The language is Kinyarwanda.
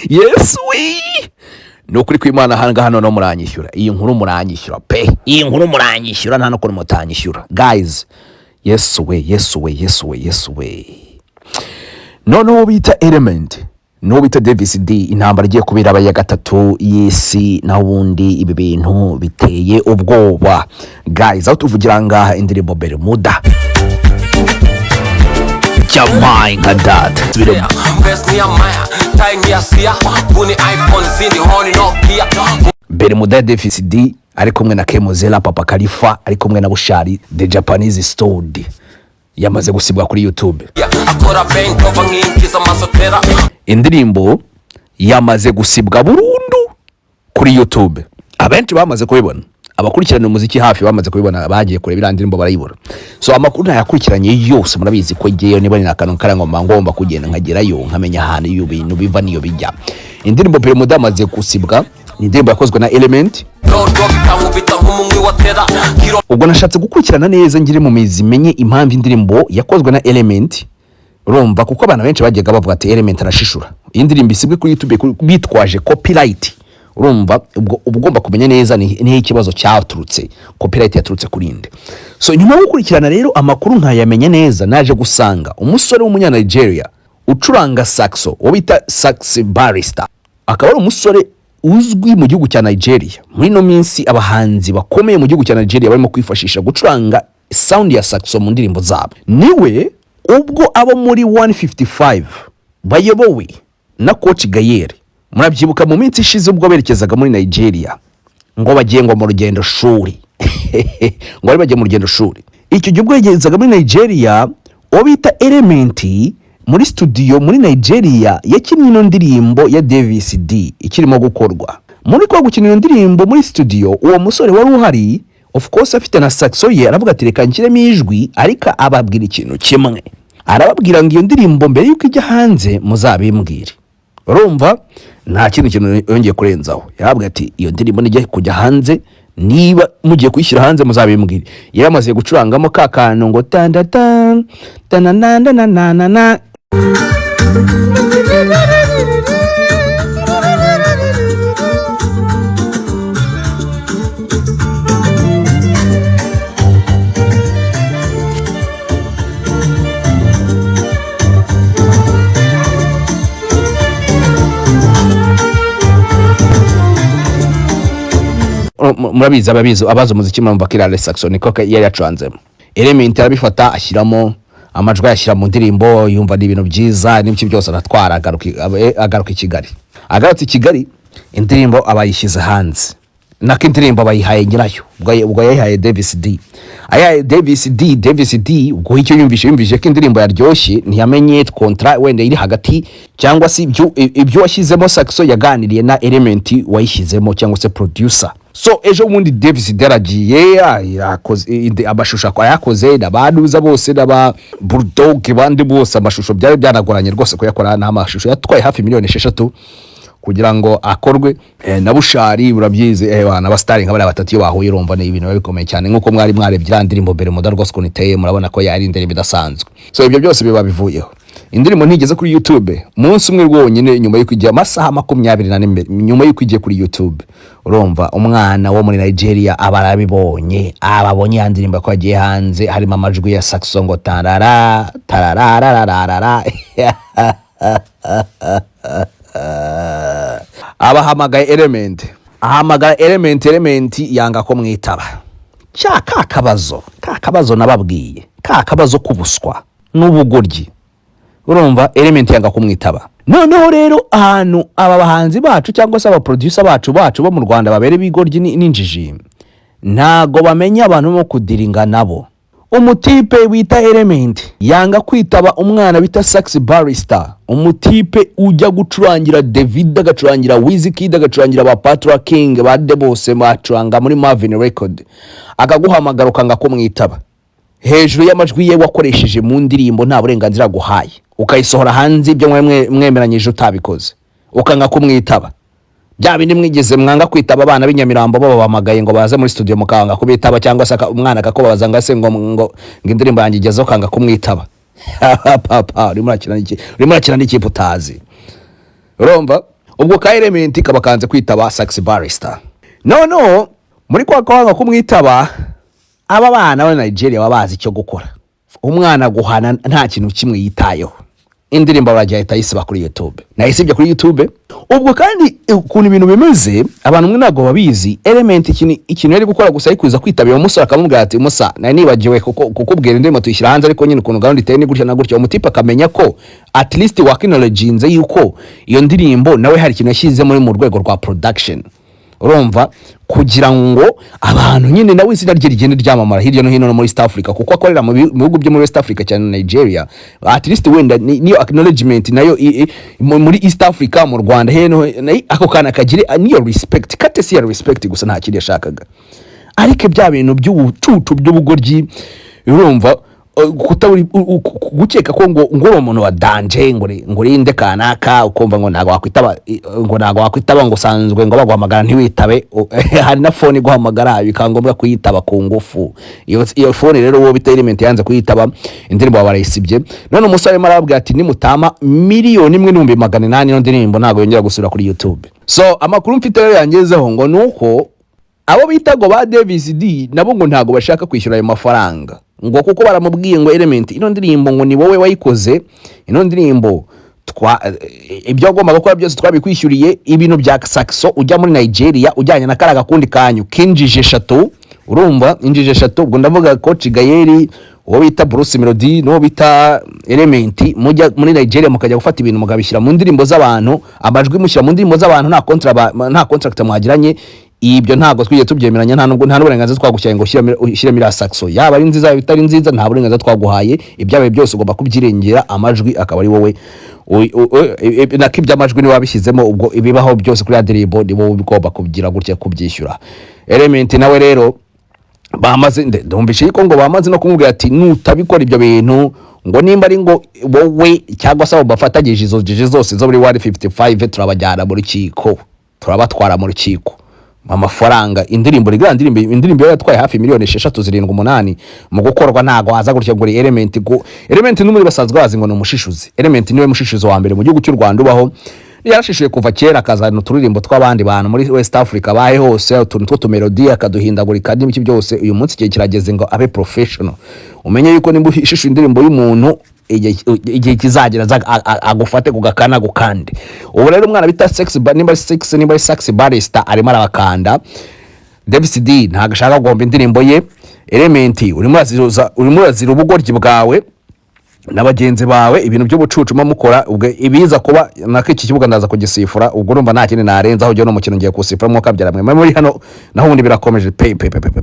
Yesu we, ni ukuri kw'Imana, ahangaha noneho muranyishyura iyi nkuru, muranyishyura pe, iyi nkuru muranyishyura, nta n'ukuntu mutanyishyura guys. Yesu we, Yesu we, Yesu we, Yesu we! Noneho bita Element n'uwo bita Davis D, intambara igiye kubera aba ya gatatu y'isi. Naho ubundi ibi bintu biteye ubwoba guys. Aho tuvugira ngaha, indirimbo Bermuda, jamayi nka data. Vest ni ya maya, tie ni ya sia, Buni iPhone, zindi honi Nokia. Bermuda ya Davis D ari kumwe na Kemozela, Papa Khalifa ari kumwe na Bushari, The Japanese Stode, yamaze gusibwa kuri YouTube. Akora bend over nkinjiza amasotera. Indirimbo yamaze gusibwa burundu kuri YouTube. Abenshi bamaze kubibona, abakurikirana umuziki hafi bamaze kubibona, bagiye kureba iriya ndirimbo barayibura. So amakuru ntayakurikiranye yose, murabizi ko ngewe niba ni akantu karangoma ngomba kugenda nkagerayo, nkamenya ahantu iyo bintu biva n'iyo bijya. Indirimbo Bermuda yamaze gusibwa, ni indirimbo yakozwe na Element. Road dog ikankubita nk'umunywi wa tera kiro. Ubwo nashatse gukurikirana neza ngire mu mizi, menye impamvu indirimbo yakozwe na Element, urumva, kuko abantu benshi bajyaga bavuga ati Element arashishura, iyi ndirimbo isibwe kuri YouTube bitwaje copyright. Urumva, ubwo uba ugomba kumenya neza niho ikibazo cyaturutse, copyright yaturutse kuri nde. So nyuma yo gukurikirana rero amakuru nkayamenya neza, naje gusanga umusore w'umunya-Nigeria ucuranga saxo, uwo bita Sax Barrister, akaba ari umusore uzwi mu gihugu cya Nigeria. Muri ino minsi abahanzi bakomeye mu gihugu cya Nigeria barimo kwifashisha gucuranga sound ya saxo mu ndirimbo zabo. Niwe ubwo abo muri 155 bayobowe na Coach Gael, murabyibuka mu minsi ishize ubwo berekezaga muri Nigeria ngo bagiye ngo mu rugendo shuri, ngo bari bagiye mu rugendo shuri. Icyo gihe ubwo yegerezaga muri Nigeria, uwo bita Element muri studio muri Nigeria yakinnye ino ndirimbo ya Davis D ikirimo gukorwa. Muri kwa gukina iyo ndirimbo muri studio, uwo musore wari uhari, of course afite na saxo ye, aravuga ati reka nshyiremo ijwi. Ariko ababwira ikintu kimwe, arababwira ngo iyo ndirimbo mbere y'uko ijya hanze muzabimbwire. Urumva, nta kindi kintu yongeye kurenzaho. Yarababwira ati iyo ndirimbo nijya kujya hanze, niba mugiye kuyishyira hanze muzabimbwire. Yari amaze gucurangamo ka kantu ngo tandatan tanananananana. Murabizi, ababizi, abazi umuziki, murumva ko iriya saxo niko yari yacuranzemo. Element arabifata, ashyiramo amajwi, ayashyira mu ndirimbo, yumva ni ibintu byiza n'ibiki byose, aratwara, agaruka i Kigali. Agarutse i Kigali, indirimbo aba yishyize hanze, nako indirimbo bayihaye nyirayo. Ubwo yayihaye Davis D, ayahaye Davis D. Davis D ubwo icyo yumvishe ko indirimbo yaryoshye, ntiyamenye contrat wenda iri hagati cyangwa se ibyo washyizemo saxo yaganiriye na Element wayishyizemo cyangwa se producer. So ejo bundi Davis D aragiye yakoze amashusho ayakoze n'abantuza bose n'aba Bulldog bandi bose. Amashusho byari byanagoranye rwose kuyakora, ni amashusho yatwaye hafi miliyoni 6 kugira ngo akorwe, na Bushari urabyizi, bana abasitari nka bariya batatu iyo bahuye, urumva ni ibintu biba bikomeye cyane. Nk'uko mwari mwarebye iriya ndirimbo Bermuda rwose ukuntu iteye, murabona ko yari indirimbo idasanzwe. So ibyo byose biba bivuyeho, indirimbo ntigeze kuri YouTube umunsi umwe wonyine. Nyuma y'uko igiye, amasaha 24 mbere nyuma y'uko igiye kuri YouTube, urumva, umwana wo muri Nigeria aba arabibonye, aba abonye ya ndirimbo ko yagiye hanze harimo amajwi ya saxo ngo tarara tarararararara. Abahamagaye Element, ahamagara Element, Element yanga ko mwitaba. Cya ka kabazo nababwiye, ka kabazo k'ubuswa n'ubugoryi, urumva, Element yanga kumwitaba. Noneho rero ahantu aba bahanzi bacu cyangwa se aba producer bacu bo mu Rwanda babera ibigoryi n'injiji, ntago bamenya abantu bo kudiringa nabo. Umutipe wita Element yanga kwitaba umwana bita Sax Barrister, umutipe ujya gucurangira David, agacurangira Wizkid, agacurangira ba Patra King, ba de bose bacuranga muri Marvin Record, akaguhamagara ukanga kumwitaba hejuru y'amajwi ye wakoresheje mu ndirimbo nta burenganzira aguhaye, ukayisohora hanze ibyo mwemeranyije utabikoze, ukanga kumwitaba. Bya bindi mwigeze mwanga kwitaba abana b'inyamirambo babahamagaye ngo baze muri studio mukanga kubitaba, cyangwa se umwana akakubabaza ngo ase ngo indirimbo yanjye igezeho, ukanga kumwitaba. Papa, urimo urakina n'ikipe utazi. Urumva ubwo ka Element kaba kanze kwitaba Sax Barrister. Noneho muri kwa kwanga kumwitaba, aba bana ba Nigeria baba bazi icyo gukora. Umwana guhana nta kintu kimwe yitayeho, indirimbo barajya ahita ayisiba kuri YouTube. Nayisibye kuri YouTube. Ubwo kandi ukuntu ibintu bimeze, abantu mwe ntabwo babizi. Element ikintu yari gukora gusa, ari kuza kwitabira umusore akamubwira ati: "Musa, nari nibagiwe kuko kukubwira, indirimbo tuyishyira hanze, ariko nyine ukuntu gahunda iteye ni gutya na gutya." Umutipe akamenya ko at least wacknowledginze yuko iyo ndirimbo nawe hari ikintu yashyize muri mu rwego rwa production. Urumva, kugira ngo abantu nyine nawe izina rye rigende ryamamara hirya no hino no muri East Africa, kuko akorera mu bihugu byo muri West Africa cyane, Nigeria. At least wenda niyo acknowledgement nayo muri East Africa, mu Rwanda heno, ako kana kagire niyo respect kate, si ya respect gusa, nta kindi yashakaga. Ariko bya bintu by'ubucucu, by'ubugoryi, urumva, kutaburi gukeka ko ngo uri umuntu wa danger, ngo urinde kanaka, ukumva ngo ntabwo wakwitaba, ngo usanzwe ngo baguhamagara ntiwitabe. Hari na phone iguhamagara bikaba ngombwa kuyitaba ku ngufu. Iyo phone rero uwo bita Element yanze kuyitaba, indirimbo barayisibye. None umusore arimo arababwira ati: "Nimutama 1,800,000, ino ndirimbo ntabwo yongera gusubira kuri YouTube." So amakuru mfite rero yangezeho ngo ni uko abo bita ngo ba Davis D nabo ngo ntabwo bashaka kwishyura ayo mafaranga, ngo kuko baramubwiye ngo: "Element, ino ndirimbo ngo ni wowe wayikoze, ino ndirimbo twa ibyo wagombaga gukora byose twabikwishyuriye, ibintu bya saxo ujya muri Nigeria ujyanye na kariya gakundi kanyu kinjije eshatu." Urumva, injije eshatu, ubwo ndavuga Coach Gael, uwo bita Bruce Melody n'uwo bita Element. Mujya muri Nigeria mukajya gufata ibintu mukabishyira mu ndirimbo z'abantu, amajwi mushyira mu ndirimbo z'abantu nta contract mwagiranye. Ibyo ntabwo twigeze tubyemeranya, nta nubwo nta n'uburenganzira twagushyira ngo ushyiremo iriya saxo, yaba ari nziza yaba itari nziza, nta burenganzira twaguhaye. Ibyabaye byose ugomba kubyirengera, amajwi akaba ari wowe nako iby'amajwi niba wabishyizemo, ubwo ibibaho byose kuri ya ndirimbo ni wowe ugomba kubyira gutya, kubyishyura. Element nawe rero bamaze ndumvishe yuko ngo bamaze no kumubwira ati: "Nutabikora ibyo bintu, ngo nimba ari ngo wowe cyangwa se abo bafatanyije, izo jiji zose zo muri 155, turabajyana mu rukiko, turabatwara mu rukiko." Amafaranga indirimbo rigana indirimbo yari yatwaye hafi miliyoni 6, 7, 8 mu gukorwa, ntago waza gutya ngo uri Element. Go Element n'umuri basanzwe bazi ngo ni umushishuzi. Element niwe mushishuzi wa mbere mu gihugu cy'u Rwanda ubaho. Yarashishuye kuva kera, akazana uturirimbo tw'abandi bantu muri West Africa bahe hose, utuntu tw'utumelodi akaduhindagurika n'ibiki byose. Uyu munsi igihe kirageze ngo abe professional. Umenye yuko nimba ushishuye indirimbo y'umuntu, igihe kizagera agufate ku gakana gukande. Ubu rero umwana bita Sex, nimba ari Sex, nimba ari Sax Barrister, arimo arabakanda. Davis D ntabwo ashaka guhomba indirimbo ye. Element, urimo urazira ubugoryi bwawe na bagenzi bawe, ibintu by'ubucucu mukora. Ubwo ibiza kuba nako iki kibuga ndaza kugisifura. Ubwo urumva nta kindi narenzaho, ujya no mukino ngiye kuwusifura mwuka byara mwe muri hano, naho ubundi birakomeje pe pe pe pe pe.